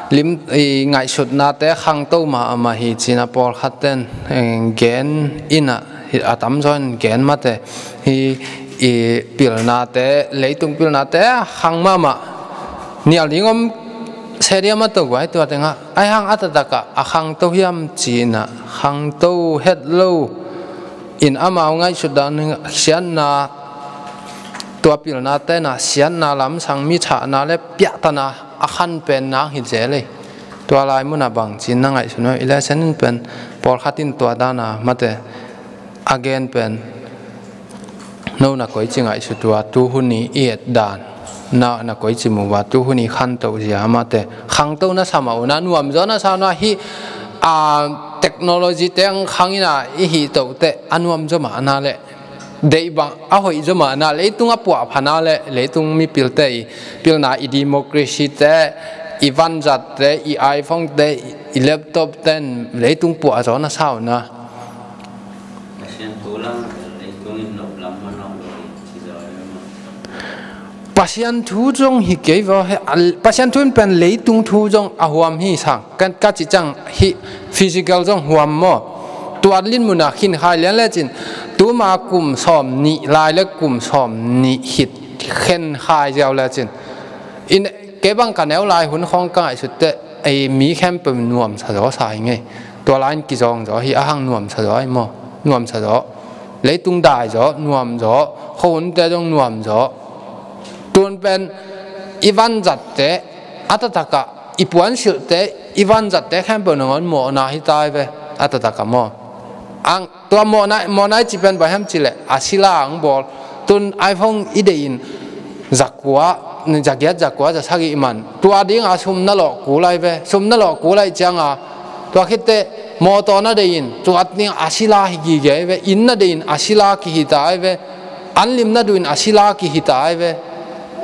lim, i ngaihsutnate khangto mahmah hi ci in ah pawlkhat ten, eh, gen in ah, hi a tamzaw in gen mate, hi i pilnate, leitung pilnate a khang mahmah. Nial ding om se dia mah tawh guai tua tengah. Ai hang a taktak ah a khangto hiam ci in ah khangto het lo. In amau ngaihsut dan siatna, tua pilnate in ah siatna lamsang, mi thahna le piahtana a khan pen nang hi zel ei. Tua lai mun ah bangci in na ngaihsun uh, i lesson in pen pawlkhat in tua dan a mate a gen pen no na koici ngaihsut uh a, tu hun i et dan na, na koici mu uh a, tu hun i khanto zia mate khangto na sa mah uh na, nuamzaw na sa uh na, hih, a, technology te ang khang in ah i hih toh teh a nuamzaw mah na le deih bang a hoih zaw mah na, leitung a puahphana le leitung mipilte i pilna, i democracy te, i vanzat te, i iPhone te, i laptop ten leitung puah zaw na sa uh na. Pasian thu lam leitung in nop lam manawh lo ci zaw e maw? Pasian thu zong hi kei vaw he, al-, Pasian thu in pen leitung thu zong a huam hi sang. Kan ka cih ciang hih physical zong huam maw? Tuat lin mun a khin khai lian lecin, tuma kum sawm nih lai le kum sawm nih khit khen khai ziau lecin. In kei bang ka neu lai hun khawng ka ngaihsut teh, ei mi khempeuh nuamsa zaw sa hi ngei. Tua lai in kizawng zaw hi a hang nuamsa zaw hi maw? Nuamsa zaw. Leitung dai zaw, nuam zaw. Khuahunte zong nuam zaw. Tun pen i vanzatte a taktak ah, i puansilhte, i vanzatte khempeuh nangawn mawhna hi tai ve, a taktak ah maw? Ang tua mawhna, mawhna i ci pen bang hiam cih leh a sila ang bawl. Tun iPhone i deih in zakua, zagiat, zakua, zasagih man. Tua ding a sum na lawh kul ai ve, sum na lawh kul ai ciang a, tua khit teh mawtaw na deih in, tua ding a sila hi gige ai ve, inn na deih in a sila kihi ta ai ve, an lim na duh in a sila kihi ta ai ve.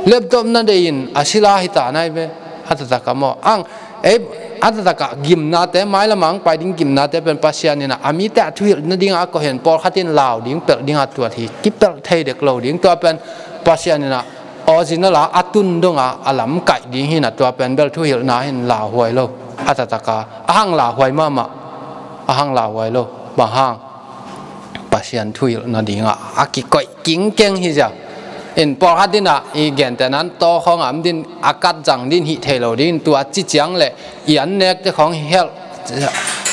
Laptop na deih in a sila hi ta nai ve. A taktak a maw, ang, ei, a taktak a gimnate, mailam ah ang pai ding gimnate pen Pasian in a, a mite a thuhilh nading a kohen pawlkhat in lau ding, pelh ding a tuat hi, kipelh thei dek lo ding. Tua pen Pasian in a original a, a tun dong a, a lamkaih ding hi na, tua pen bel thuhilhna hin lauhuai lo. A taktak a, a hang lauhuai mahmah, a hang lauhuai lo. Bang hang? Pasian thuhilh nading a, a kikoih kingkeng hi zia. In pawlkhat in a, i gentehna in taw khawng a om din, a kat zang din hih thei lo ding, tua ci ciang le i an nekte khawng hi helh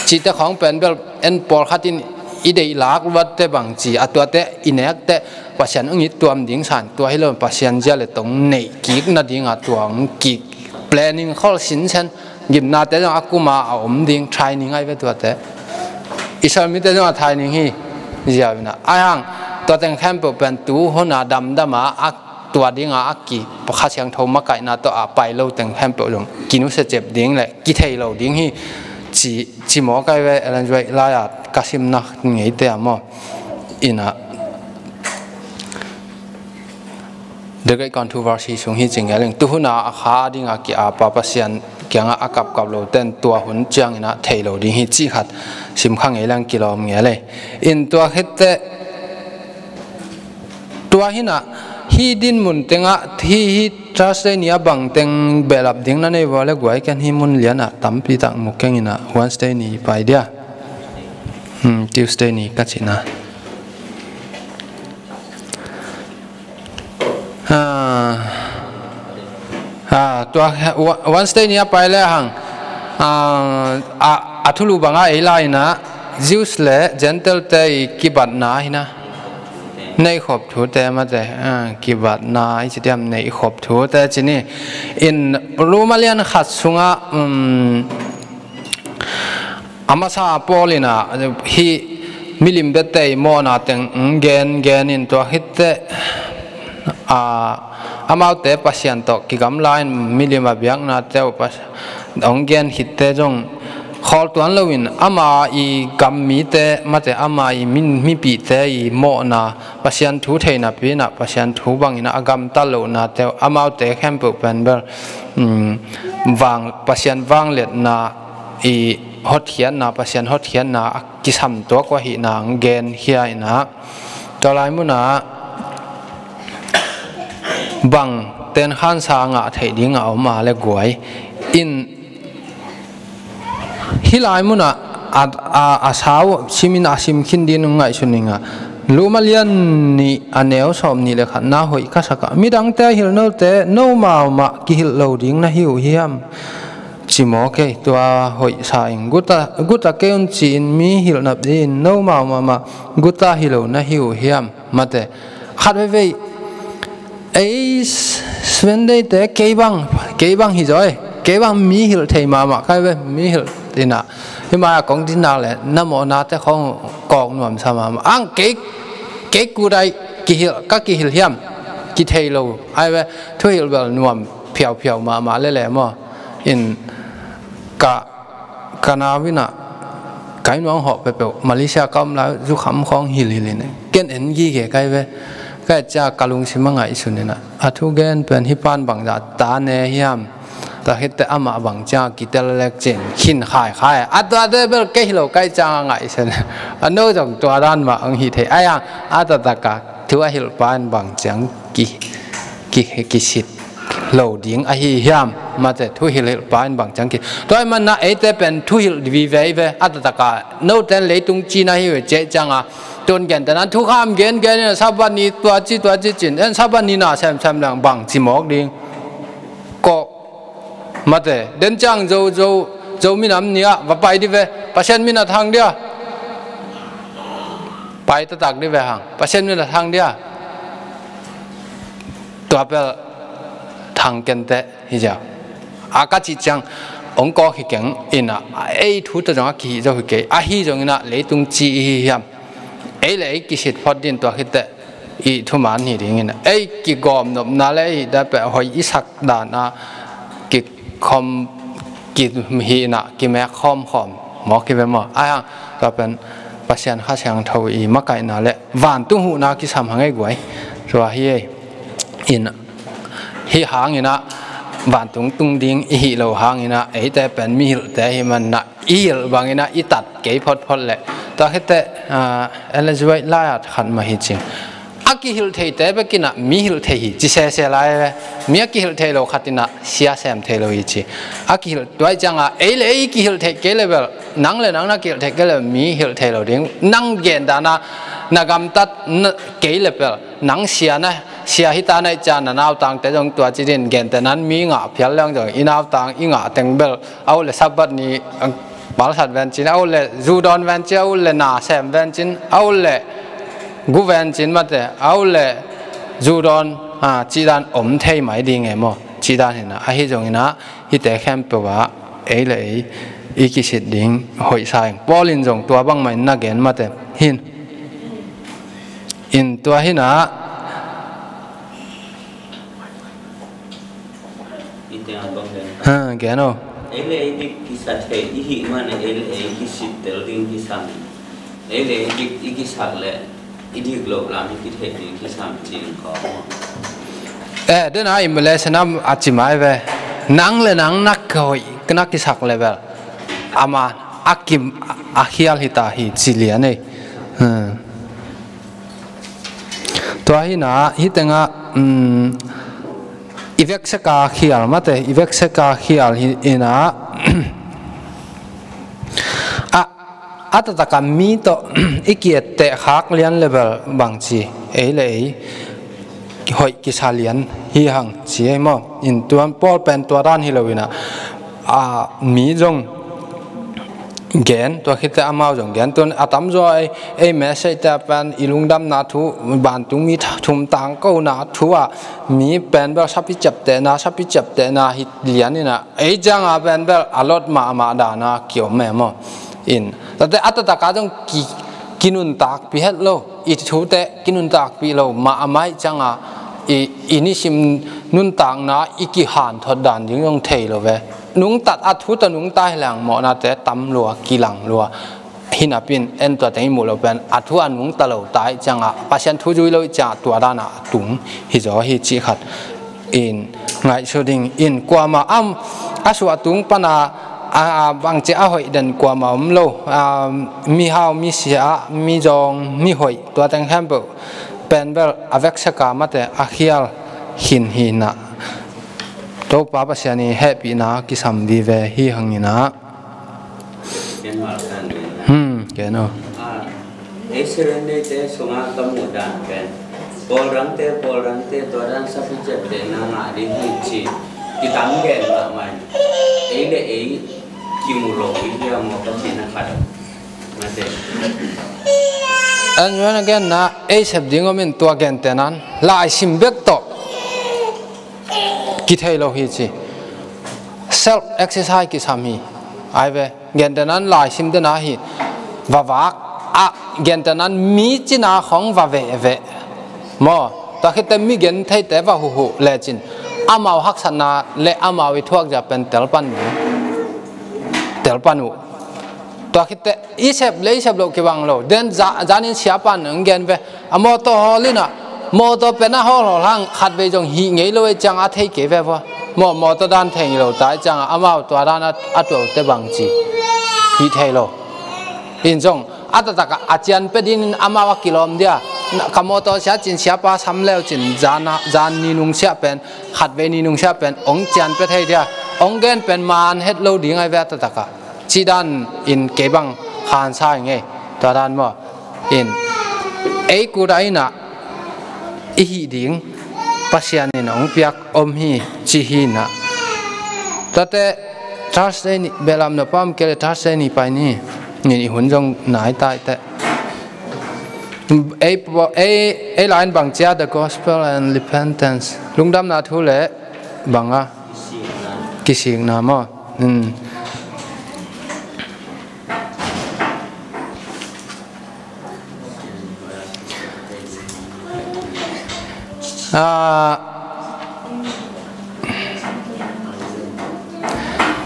cihte khawng pen bel en pawlkhat in i deih lak luatte bang ci, a tuate i nekte Pasian hong it tuam ding san, tua hi lo Pasian zia le tong neih kik nading a tua hong kik planning khol sinsen. Gimnate zong a kum a a om ding, training ai ve tuate. Israel mite zong a training hi ziau in a. Ai hang, tua teng khempeuh pen tu hun a damdam a, a tua ding a, a ki Kha Siangtho makaihna tawh a pai lo teng khempeuh zong kinusia cep ding le kithei lo ding hi ci, ci mawk ai ve. Ellen White lai a ka simna ngeite a maw. In a, The Great Controversy sung hi ci ngel ing. Tu hun a a kha ding a ki-ap a Pasian kiang a a kapkap lo ten tua hun ciang in a thei lo ding hi cih khat sim kha ngei leng kilawm ngel ei. In tua khit teh, tua hi na, hih din mun teng ah, hih, hih Thursday ni a bang teng behlap ding na nei vua le guai, ken hih mun lian ah tampi tak mu keng in a, Wednesday ni pai dia. Hmm, Tuesday ni ka cih na. Ah, ah, tua, Wa-, Wednesday ni a pai le hang, ah, a, a thulu bang a ei lai in a, Jews le Gentile te i kibatna hi na. Neih khop thute mate, ah, kibatna i ci diam, neih khop thute ci ni. In Roma lian khat sung ah, um, a masa Paul in a, hih milim biate i mawhna teng, mm, gen, gen in tua khit teh, a, amaute Pasian tawh kigamla in milim a biaknate uh Pas-, hong gen khit teh zong khawl tuan lo in ama i gam mite mate, ama i min, mipihte i mawhna, Pasian thu thei napi in a, Pasian thu bang in a a gamta lohnate uh, amaute khempeuh pen bel, mm, vang, Pasian vangliatna i hotkhiatna, Pasian hotkhiatna a kisam tuak uh ahihna hong genkhia in a, tua lai mun ah bang tenkhansa ngah theih ding a om a le guai. In hih lai mun ah a, a, a sau sim in a sim khin ding hong ngaihsun ing a, Roma lian nih a neu sawm nih le khatna hoih ka sak a, midangte a hilh note no mau mah kihilh lo ding na hi uh hiam? Ci mawk ei, tua hoih sa ing. Guta, guta kei un ci-in mi hilh nop dingin no mau mahmah guta hi lo na hi uh hiam? Mate, khat veivei, ei Seventh Day te kei bang, kei bang hi zaw ei, kei bang mi hilh thei mahmah kai ve, mi hilh in a, hih mai a kong dinnak le na mawhnate khawng kawk nuamsa mahmah. Ang kei, kei kut ai kihilh, ka kihilh hiam? Kithei lo ai ve, thuhilh bel nuam phiauphiau mahmah lele maw. In ka, ka nau in a, ka inn uang hawh peuhpeuh, Malaysia ka om lai zukham khawng hilhhilh in, ken en gige kai ve. Ka et ciang ka lungsim a ngaihsun in a, a thugen pen hih pan bangzah ta ne hiam? Tua khit teh amah bang ciang kitel lek cin khin khaikhai a, tuate bel kei hi lo kai ciang a ngaihsun. A no zong tua dan mah hong hi thei. Ai ang, a taktak a thu a hilhpa in bang ciang ki, ki, kisit lo ding ahi hiam? Mate, thuhilh hilhpa in bang ciang ki. Tua ahih manin a eite pen thuhilh vive ve, a taktak a note in leitung ci na hi uh ciah ciang a, tun gentehna thukham gengen in a Sabbath ni tua ci tua ci cin, en Sabbath ni na semsem leng bang ci mawk ding? Kawk. Mate, den ciang Zo, Zo, Zo minam ni ah va pai dih ve, Pasian min a thang dih a. Pai taktak dih ve hang, Pasian min a thang dih a. Tua pel thang kenteh hi ziau. A ka cih ciang hong kawk hi keng in a, ei thu tawh zong a kihih zo hi kei. Ahi zongin a leitung ci i hi hiam? Ei le ei kisit phot ding, tua khit teh i thuman hi dingin a, ei kigawm nopna le ei dah peh hoih i sak dan a kikhom, kihihna, kimek khawmkhawm mawk hi ve maw? Ai hang, tua pen Pasian Kha Siangtho i makaihna le vantung huhna kisam hang ei guai. Tua hi ei. In Hih hanginah vantung tung ding i hih lo hanginah eite pen mihilhte hi manah i hilh banginah i tat kei photphot leh. Tua khitteh, ah, Ellen G. White lai-at khat mah hi cing. A kihilh theite bekinah mi hilh thei hi ci sese lai ve. Mi a kihilh thei lo khatinah sia sem thei lo hi ci. A kihilh tuai ciangah ei le ei i kihilh theih kei le bel, nang le nang na kihilh theih kei le bel mi hilh thei lo ding. Nang gen dana na gamtat kei le bel, nang sia na, sia hita na ih ciang na nautangte zong tua ci din, gentehnan mi ngah phial leng zong i nautang i ngah teng bel, a uh le Sabbath ni, ah, palsat ven cin, a uh le zu dawn ven cin, a uh le na sem ven cin, a uh le gu ven cin mate, a uh le zu dawn, ah, cih dan om thei mai ding e maw? Cih dan hinah, ahi zonginah hihte khempeuh ah ei le ei i kisit ding hoihsa ing. Paul in zong tua bangmah in na gen mate hin. In tua hinah, i tengah bang gen. Ha, gen o. Ei le ei dik kisa thei i hih man ei le ei kisittel ding kisam. Ei le ei dik i kisak le i dik lo lam i kithei ding kisam cing ko. Eh, dena i mele senam a ci mai ve. Nang le nang nak hoih nak kisak le bel, ama a kim a khial hita hi ci lian ei. Hmm. Tua hinah hih tengah, um, i vekseka khial mate, i vekseka khial hi inah, a, a taktakah mi tawh i kietteh khak lian le bel bangci ei le ei hoih kisa lian hi hang ci ei maw? In tuan Paul pen tua dan hi lo inah, a, mi zong gen, tua khitteh amau zong gen. Tuan a tamzaw ei, ei message te pen i lungdamna thu, vantung mi tha-, thum tangkona thu ah mi pen bel sapi ciaptehna, sapi ciaptehna hi lian inah, ei cianga pen bel a lot mahmah dana kiom e maw? In tate a taktakah zong ki, kinuntakpih het lo, i thute kinuntakpih lo mahmah ih cianga i, i nisim nuntakna i kihanthot dan ding zong thei lo ve. Nungtat a thu tawh nungta hi leng mawhnate tam lua, kilang lua. Hinapin en tua teng i muh lo pen a thu a nungta lo ta ih cianga, Pasian thu zui lo ih cianga tua dana a tung hi zaw hi cih khat in ngaihsut ding in, kuamah am a suah tung pana, a, a bangci a hoih den kuamah om lo. A, mihau, misia, mizawng, mihoih, tua teng khempeuh pen bel a vekseka mate a khial khin hinah, Topa Pasian i hehpihna kisam vive hi hanginah. Ken mal kan ding. Hmm, ken o. Ah, ei Seventh Day te sunga ka muh dan pen, Paul dangte, Paul dangte tua dan sapi ciaptehna ngah ding hi ci, kitam gen mahmah in. Ei le ei kimu lo i hia maw ka cihna khat. Mate. And when again na, ei sep ding om in tua gentehnan laisim bek tawh kithei lo hi ci. Self exercise kisam hi. Ai ve, gentehnan laisim dena hi. Va vak a, gentehnan mi cina khong va vehveh maw? Tua khitteh mi gentheite va huhhuh lecin, amau haksatna le amau i thuakzia pen telpan ding. Telpan uh. Tua khitteh i sep le i sep loh kibang lo. Den za-, zanin siapa nang gen ve. A mawtaw hawl inah, mawtaw pen a hawlhawl hang khatvei zong hih ngei lo ei cianga a thei kei ve vua. Maw, mawtaw dan thei ngei lo ta ei cianga amau tua dan a, a tuaute bangci hih thei lo. In zong a taktakah a cian pia dingin amau a kilawm dia. Na, ka mawtaw sia cin siapa sam leu cin zana, zan ni nung sia pen, khatvei ni nung sia pen ong cian pia thei dia. Ong gen pen man het lo ding ai ve a taktakah. Cih dan in kei bang khansa i ngei. Tua dan maw? In ei kuda inah i hih ding Pasian in hong piak om hi ci hi inah. Tate Thursday ni, behlap na pam kei le Thursday ni pai ni. Nin i hun zong nai tai teh. Ei, ei, ei lain bang cia, the gospel and repentance. Lungdamna thu le banga kisikna maw? Hmm. Ah,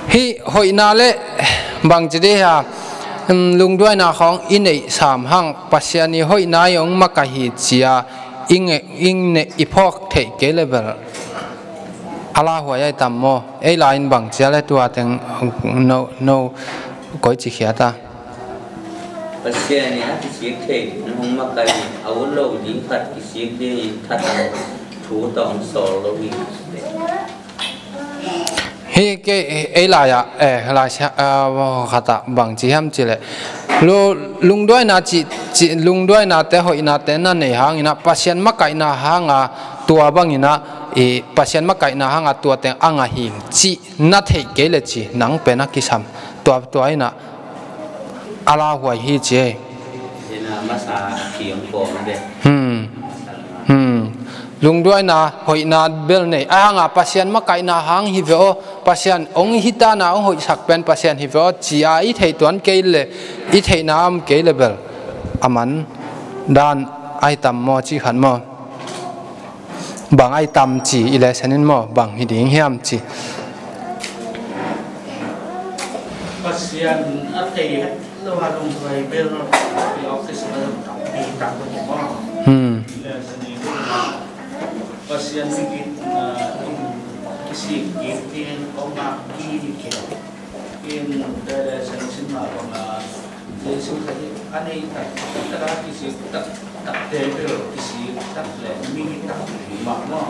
hih hoihna le bangci dih ha, um, lungduaina khawng i neih sam hang, Pasian i hoihna i hong makaih hi cia i nge-, i neih i phawk theih kei le bel. A lauhuai ahi tam maw? Ei lai in bang ci a le tua teng no, no koici khiat a. Pasian in a kisik thei ding hong makaih in, a ut lo ding khat kisik dingin thatang thu tawh hong sawl lo hi. Hih kei ei lai ah, eh, lai sia, ah, khat ah bang ci hiam cih leh, lu-, lungduaina ci, ci, lungduainate hoihnate na nei hangin ah Pasian makaihna hanga tua bangin ah, i, Pasian makaihna hanga tua teng a ngah hi cih na theih kei le ci, nang pen a kisam. Tua, tua in ah a lauhuai hi ci ei. Hmm. Hmm. Lungduaina hoihna bel nei, ahi hanga Pasian makaihna hang hi ve aw, Pasian hong hi ta na hong hoihsak pen Pasian hi ve aw, ci a i theih tuan kei le, i theihna om kei le bel a man dan ahi tam maw, ci khat maw? Bang ahi tam ci i lesson in maw, bang hi ding hiam ci. Pasian a thei het lo a lungduai bel i awk kisik a lungduai tak maw. Hmm. Pasian migitna in kisik kik ding kong a ki ding kei. In Galatian simna banga Jesu Khazih a nei tak tak a kisik tak takte bel kisik tak le mi tak mah maw.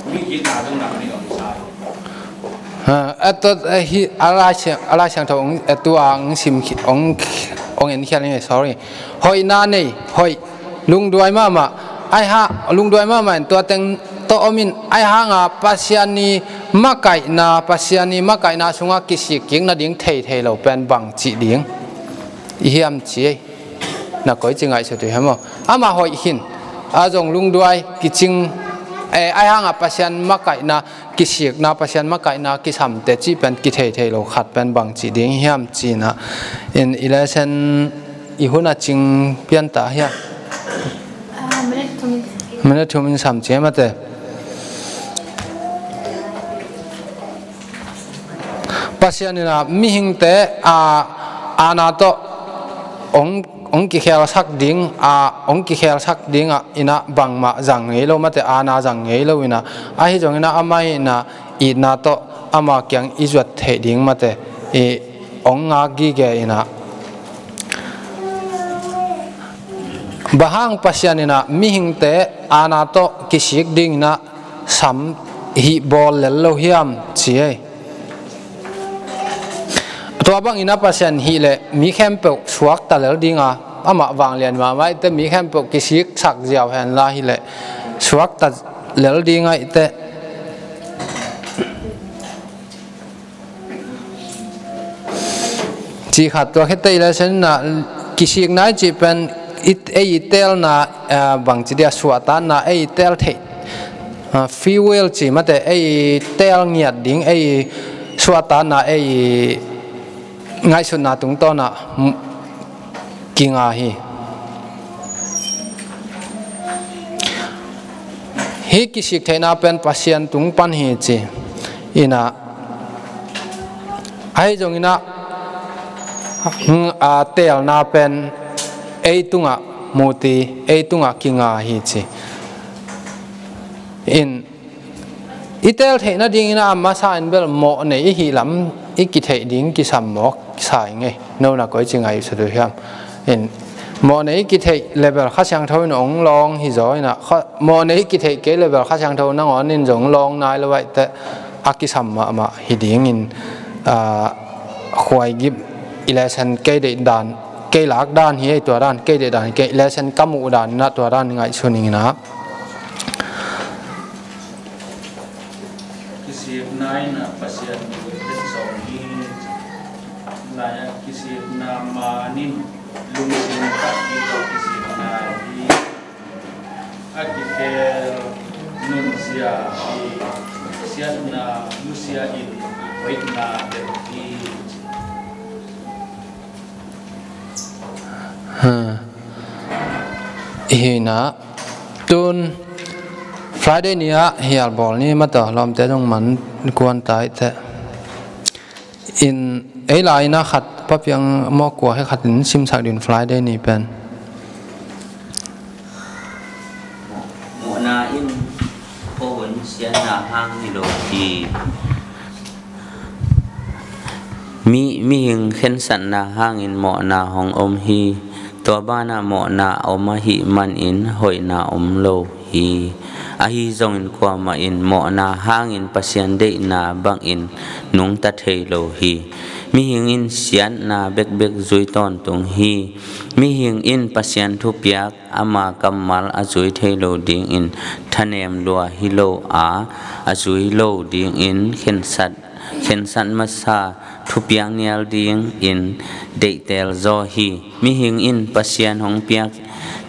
Mi gitna zong nak ni om sa. Ha, a tot, a hi, a Lai Siang, a Lai Siangtho ong, a tua ong sim khi, ong, ong en khial ni, sorry. Hoihna nei, hoih. Lungduai mahmah, ai ha, lungduai mahmah in tua teng tawh om in, ai hanga Pasian i makaihna, Pasian i makaihna sungah kisik kik nading thei thei lo pen bang cih ding i hiam ci ei. Na koici ngaihsut uh hiam aw? Amah hoih khin, a zong lungduai kicing, eh, ai hanga Pasian makaihna, kisikna, Pasian makaihna, kisamte cih pen kithei thei lo khat pen bang cih ding hiam ci-in ah, in i lesson i hun a cing pian ta hiam? Ah, minute thum in. Minute thum in sam ci ei mate. Pasian in ah mihingte a, aana tawh hong, hong kikhelsak ding a, hong kikhelsak ding ah in ah bangmah zang ngei lo mate, aana zang ngei lo in ah, ahi zongin ah amah in ah itna tawh ama kiang i zuat theih ding mate, i hong ngak gige in ah. Bang hang Pasian in ah mihingte aana tawh kisik ding in ah sam hih bawl lel lo hiam ci ei. Tua bangin ah Pasian hih leh mi khempeuh suakta lel ding a, amah vanglian mahmah i te, mi khempeuh kisiksak ziau hen la hi leh suakta lel ding a i te. Cih khat tua khit teh i lesson in ah kisikna i cih pen i, ei i teelna, eh, bang ci dia, suahtakna, ei i teel theih, ah, free will ci mate, ei i teel ngiat ding, ei i suahtakna, ei i ngaihsutna tungtawn ah, mm, kinga hi. Hih kisik theihna pen Pasian tung pan hi ci. In ah, ahi zongin ah, hmm, a teelna pen ei tungah muti, ei tungah kinga hi ci. In, i teel theih nadingin ah a masa in bel mawhnei i hih lam i kitheih ding kisam mawk sa ing ei. No na koici ngaihsut uh hiam? In, mawhnei i kitheih le bel Kha Siangtho in hong lawng hi zaw in ah, kha, mawhnei i kitheih kei le bel Kha Siangtho nangawn in zong lawng nai lo a i te, a kisam mahmah hi dingin, ah, khuaigip i lesson kei deih dan, kei lak dan hi ei, tua dan kei deih dan hi kei, lesson ka muh dan in ah tua dan ngaihsun ing in ah. Kisikna in ah Pasian pen sawm hi. Lai-ah kisikna manin lungsim tak hi lo kisikna hi. A kikhel nunzia hi. Siatna nusia in hoihna bek hi. Ha. I hihna tun Friday ni-ah hial bawl ni mataw, lawmte zong man kuan ta i teh. In ei lai-in ah khat Pa Piang maw, kua hi khat in simsak ding Friday ni pen. Mawhna in Ko hun siatna hang hi lo hi. Mi, mihing khensatna hangin mawhna hong om hi. Tua banah mawhna a om ahih manin hoihna om lo hi. Ahi zongin kuamah in mawhna hangin Pasian deihna bangin nungta thei lo hi. Mihing in siatna bekbek zui tawntung hi. Mihing in Pasian thupiak, ama kammal a zui thei lo dingin thanem lua hi lo a, a zui lo dingin khensat, khensat masa thupiak nial dingin deihtel zaw hi. Mihing in Pasian hong piak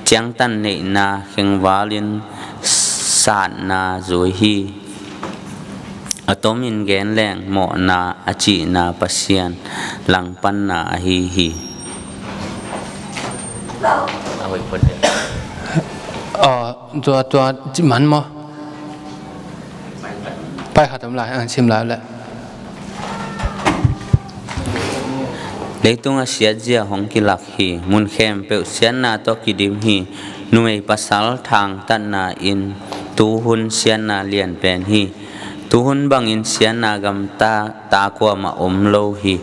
ciangtan neihna khengvalin satna zui hi. A tomin gen leng mawhna a cihna Pasian langpanna ahi hi. A hoih phot e. Aw, tua, tua, ci man maw? Pai khat om lai, ang sim lai le. Leitung a siatzia hong kilak hi. Mun khempeuh siatna tawh kidim hi. Numei pasal thangtatna in tuhun siatna lianpen hi. Tuhun bangin siatna gamta ta kuamah om lo hi.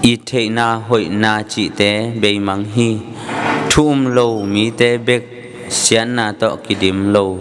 It theihna, hoihna cihte beimang hi. Thu um lo mite bek siatna tawh kidim lo,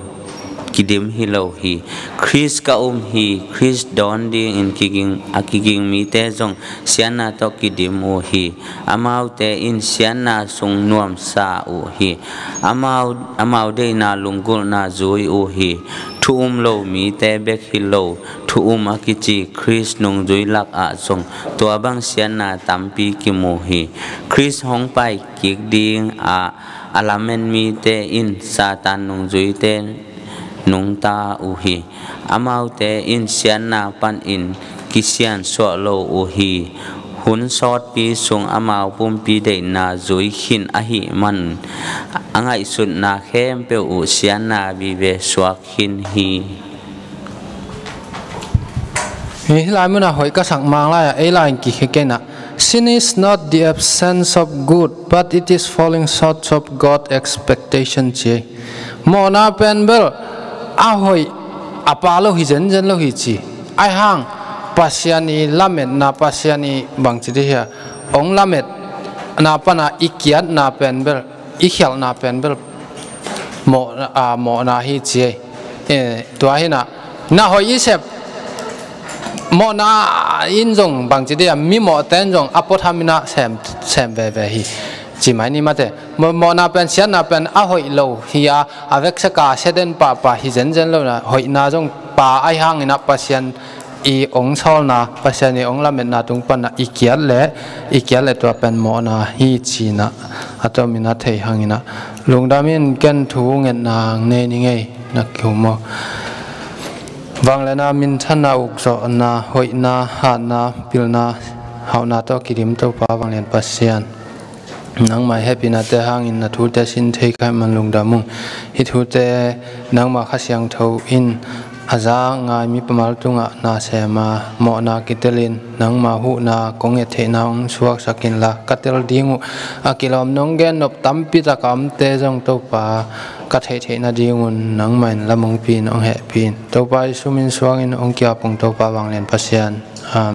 kidim hi lo hi. Khrist ka um hi. Khrist dawn dingin kiging, a kiging mite zong siatna tawh kidim uh hi. Amaute in siatna sung nuamsa uh hi. Amau, amau deihna lunggulhna zui uh hi. Thu um lo mite bek hi lo, thu um a kici Khrist nungzui lakah zong tua bang siatna tampi kimu hi. Khrist hong pai kik ding ah a lamen mite in Satan nungzuite nungta uh hi. Amaute in siatna panin kisiansuah lo uh hi. Hun sawtpi sung amau pumpi deihna zui khin ahih man a ngaihsutna khempeuh uh siatna vive suak khin hi. Hih lai munah hoih ka sak mang lai-ah ei lai in kikhia kei nah. Sin is not the absence of good, but it is falling short of God expectation ci. Mawhna pen bel a hoih a pa lo hi zenzen lo hi ci. Ahi hang Pasian i lametna, Pasian i bangci dih hia, ong lametna pana i kiatna pen bel, i khialhna pen bel mawh, a, mawhna hi ci ei. E, tua hi nah, na hoih i sep mawhna in zong bangci dih a, mi mawhte in zong a puatham inah sem, sem veve hi. Ci mai ni mate. Mawh, mawhna pen, siatna pen a hoih lo hi a, a veksak a siaden pahpah hi zenzen lo nah, hoihna zong pa ahi hang inah Pasian i ong sawlna, Pasian i ong lametna tung panah i kiat leh, i kiat leh tua pen mawhna hi cinah a tomin a thei hang inah. Lungdam in, ken thu ngetna nei ni ngei, na kihum aw. Vangliatna, minthanna, ukzawhna, hoihna, hatna, pilna, hauhna tawh kidim Topa vanglian Pasian, nangmah i hehpihnate hangin na thute sin thei ka hih man lungdam ung. Hih thute nangmah Kha Siangtho in a za ngai mipa mal tungah na sem a, mawhna kitelin nangmah huhna kong et theihna hong suaksak inla, ka tel ding uh a kilawm nong gen nop tampi tak a omte zong Topa ka theih theih nadingun nangmah in lam hong pih in, hong hehpih in. Topa i sum in suangin hong kiap ung, Topa vanglian Pasian. Amen.